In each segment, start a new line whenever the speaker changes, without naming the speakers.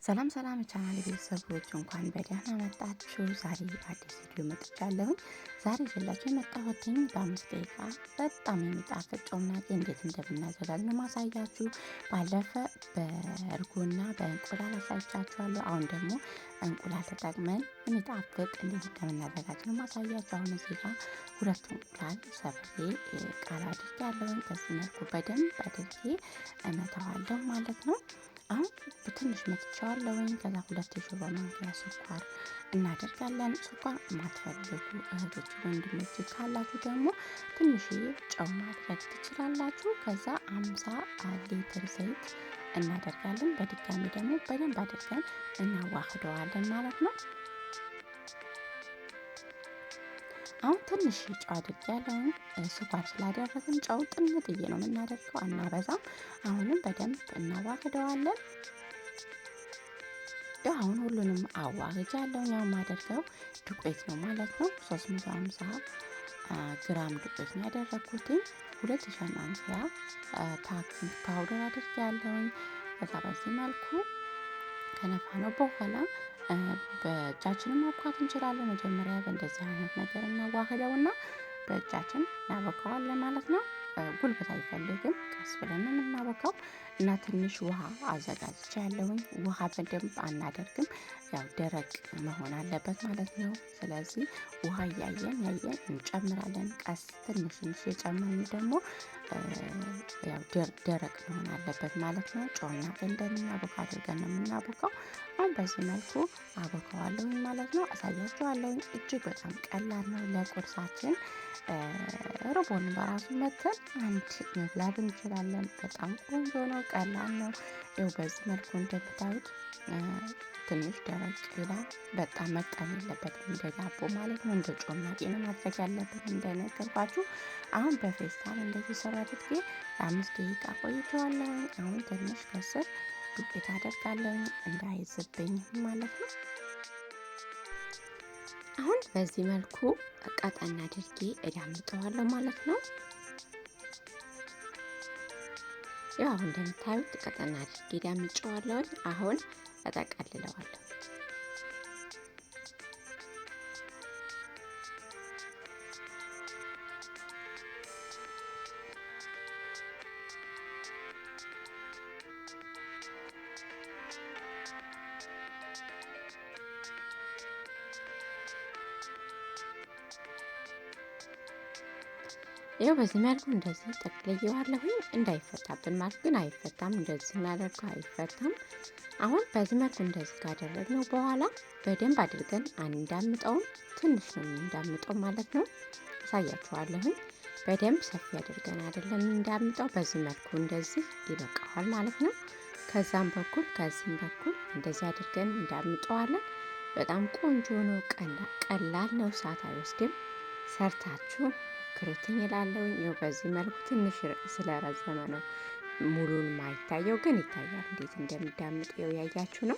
ሰላም ሰላም የቻናል ቤተሰቦች እንኳን በደህና መጣችሁ። ዛሬ አዲስ ቪዲዮ መጥቻለሁኝ። ዛሬ ይዤላችሁ የመጣሁትኝ በ5 ደቂቃ በጣም የሚጣፍጥ ጮማቄ እንዴት እንደምናዘጋጅ ነው ማሳያችሁ። ባለፈ በእርጎና በእንቁላል አሳይቻችኋለሁ። አሁን ደግሞ እንቁላል ተጠቅመን የሚጣፍጥ እንዴት እንደምናዘጋጅ ነው ማሳያችሁ። አሁን እዚህ ጋር ሁለት እንቁላል ሰብሬ ቃል አድርጌያለሁኝ። በዚህ መልኩ በደንብ አድርጌ እመታዋለሁ ማለት ነው። አሁን በትንሽ መትቻዋለሁኝ። ከዛ 2 የሾርባ ማንኪያ ስኳር እናደርጋለን። ስኳር የማትፈልጉ እህቶች ወንድሞች ካላችሁ ደግሞ ትንሽዬ ጨው ማድረግ ትችላላችሁ። ከዛ 50 ሊትር ዘይት እናደርጋለን። በድጋሚ ደግሞ በደንብ አድርገን እናዋህደዋለን ማለት ነው። አሁን ትንሽ ጨው አድርጌያለሁኝ። ስኳር ስላደረግን ጨው ጥንጥዬ ነው የምናደርገው፣ አናበዛም። አሁንም በደንብ እናዋህደዋለን። ያው አሁን ሁሉንም አዋህጃለሁ። ያው የማደርገው ዱቄት ነው ማለት ነው። 350 ግራም ዱቄት ነው ያደረግኩትኝ። 2 የሻይ ማንኪያ baking powder አድርጌያለሁኝ። ከዛ በዚህ መልኩ ከነፋ ነው በኋላ በእጃችንም ማቡካት እንችላለን። መጀመሪያ በእንደዚህ አይነት ነገር እናዋህደውና በእጃችን እናቦካዋለን ማለት ነው። ጉልበት አይፈልግም። ቀስ ብለን ነው የምናቦካው እና ትንሽ ውሃ አዘጋጅቻለሁኝ። ውሃ በደንብ አናደርግም፣ ያው ደረቅ መሆን አለበት ማለት ነው። ስለዚህ ውሃ እያየን ያየን እንጨምራለን። ቀስ ትንሽ ትንሽ የጨመርን ደግሞ ያው ደረቅ መሆን አለበት ማለት ነው። ጮና እንደምናቦካ አድርገን ነው የምናቦካው። አሁን በዚህ መልኩ አቦካዋለሁኝ ማለት ነው። አሳያችኋለሁኝ። እጅግ በጣም ቀላል ነው። ለቁርሳችን ርቦን በራሱ መተን አንድ መብላት እንችላለን። በጣም ቆንጆ ነው፣ ቀላል ነው። ይኸው በዚህ መልኩ እንደምታዩት ትንሽ ደረቅ ይላል። በጣም መቅጠን የለበትም እንደ ዳቦ ማለት ነው። እንደ ጮማቄ ነው ማድረግ ያለብን እንደነገርኳችሁ። አሁን በፌስታል እንደዚህ ስራ አድርጌ ለ5 ደቂቃ ቆይቼዋለሁ። አሁን ትንሽ ከስር ዱቄት አደርጋለሁ እንዳይዝብኝ ማለት ነው። አሁን በዚህ መልኩ ቀጠን አድርጌ እዳምጠዋለሁ ማለት ነው። ያው አሁን እንደምታዩት ቀጠን አድርጌ ዳምጨዋለሁ። አሁን እጠቀልለዋለሁ። ይኸው በዚህ መልኩ እንደዚህ ጠቅልዬዋለሁኝ እንዳይፈታብን ማለት ግን አይፈታም። እንደዚህ ስናደርገው አይፈታም። አሁን በዚህ መልኩ እንደዚህ ካደረግነው በኋላ በደንብ አድርገን አንዳምጠውም፣ ትንሽ ነው የምንዳምጠው ማለት ነው። አሳያችኋለሁኝ። በደንብ ሰፊ አድርገን አይደለም እንዳምጠው፣ በዚህ መልኩ እንደዚህ ይበቃዋል ማለት ነው። ከዛም በኩል ከዚህም በኩል እንደዚህ አድርገን እንዳምጠዋለን። በጣም ቆንጆ ነው፣ ቀላል ነው፣ ሰዓት አይወስድም። ሰርታችሁ ሞክሩትኝ እላለሁኝ። ይኸው በዚህ መልኩ ትንሽ ስለረዘመ ነው ሙሉን ማይታየው፣ ግን ይታያል እንዴት እንደሚዳምጥ ይኸው ያያችሁ ነው።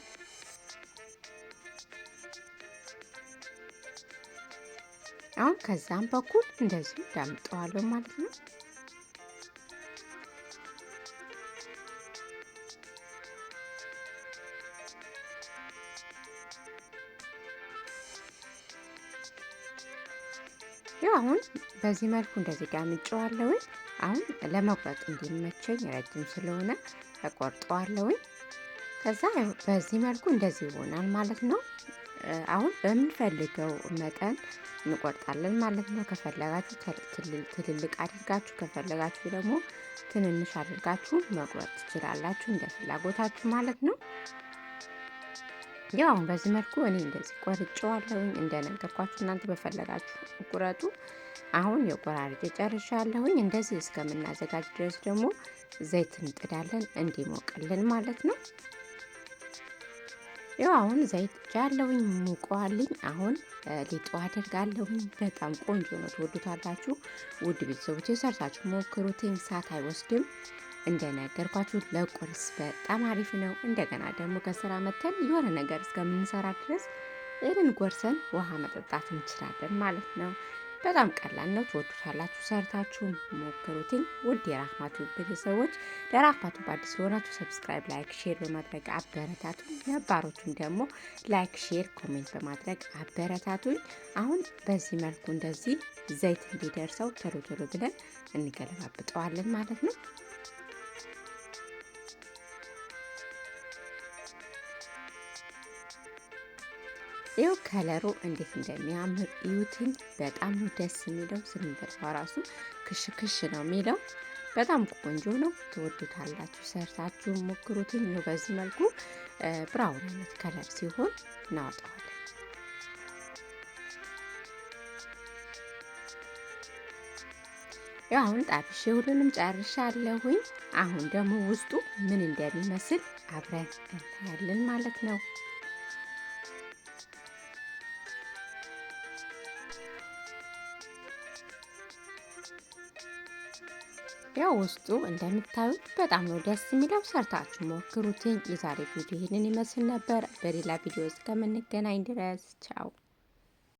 አሁን ከዛም በኩል እንደዚሁ ዳምጠዋለሁ ማለት ነው። ያው አሁን በዚህ መልኩ እንደዚህ ዳምጨዋለሁኝ። አሁን ለመቁረጥ እንዲመቸኝ ረጅም ስለሆነ እቆርጠዋለሁኝ። ከዛ በዚህ መልኩ እንደዚህ ይሆናል ማለት ነው። አሁን በምንፈልገው መጠን እንቆርጣለን ማለት ነው። ከፈለጋችሁ ትልልቅ አድርጋችሁ ከፈለጋችሁ ደግሞ ትንንሽ አድርጋችሁ መቁረጥ ትችላላችሁ፣ እንደ ፍላጎታችሁ ማለት ነው። ያው አሁን በዚህ መልኩ እኔ እንደዚህ ቆርጬዋለሁኝ። እንደነገርኳችሁ እናንተ በፈለጋችሁ ቁረጡ። አሁን የቆራርጬ ጨርሻለሁኝ። እንደዚህ እስከምናዘጋጅ ድረስ ደግሞ ዘይት እንጥዳለን እንዲሞቅልን ማለት ነው። ያው አሁን ዘይት ጃለሁኝ ሙቋልኝ። አሁን ሊጡ አደርጋለሁኝ። በጣም ቆንጆ ነው፣ ትወዱታላችሁ። ውድ ቤተሰቦች ሰርታችሁ ሞክሩትኝ። ሰዓት አይወስድም። እንደነገርኳችሁ ለቁርስ በጣም አሪፍ ነው። እንደገና ደግሞ ከስራ መተን የሆነ ነገር እስከምንሰራ ድረስ ይህንን ጎርሰን ውሃ መጠጣት እንችላለን ማለት ነው። በጣም ቀላል ነው። ትወዱታላችሁ። ሰርታችሁ ሞክሩትኝ። ውድ የራህማቱ ቤተሰቦች ለራህማቱ አዲስ የሆናችሁ subscribe፣ like፣ share በማድረግ አበረታቱኝ። ነባሮቹም ደግሞ like፣ share፣ comment በማድረግ አበረታቱኝ። አሁን በዚህ መልኩ እንደዚህ ዘይት እንዲደርሰው ቶሎ ቶሎ ብለን እንገለባብጠዋለን ማለት ነው። ይኸው ከለሩ እንዴት እንደሚያምር እዩትኝ። በጣም ነው ደስ የሚለው። ስንበላው ራሱ ክሽ ክሽ ነው የሚለው። በጣም ቆንጆ ነው። ትወዱታላችሁ። ሰርታችሁ ሞክሩትኝ። ነው በዚህ መልኩ brown አይነት color ሲሆን እናወጣዋለን። ያው አሁን ጣብሼ ሁሉንም ጨርሻለሁኝ። አሁን ደግሞ ውስጡ ምን እንደሚመስል አብረን እናያለን ማለት ነው። ያው ውስጡ እንደምታዩት በጣም ነው ደስ የሚለው። ሰርታችሁ ሞክሩትኝ። የዛሬ ቪዲዮ ይህንን ይመስል ነበር። በሌላ ቪዲዮ እስከምንገናኝ ድረስ ቻው።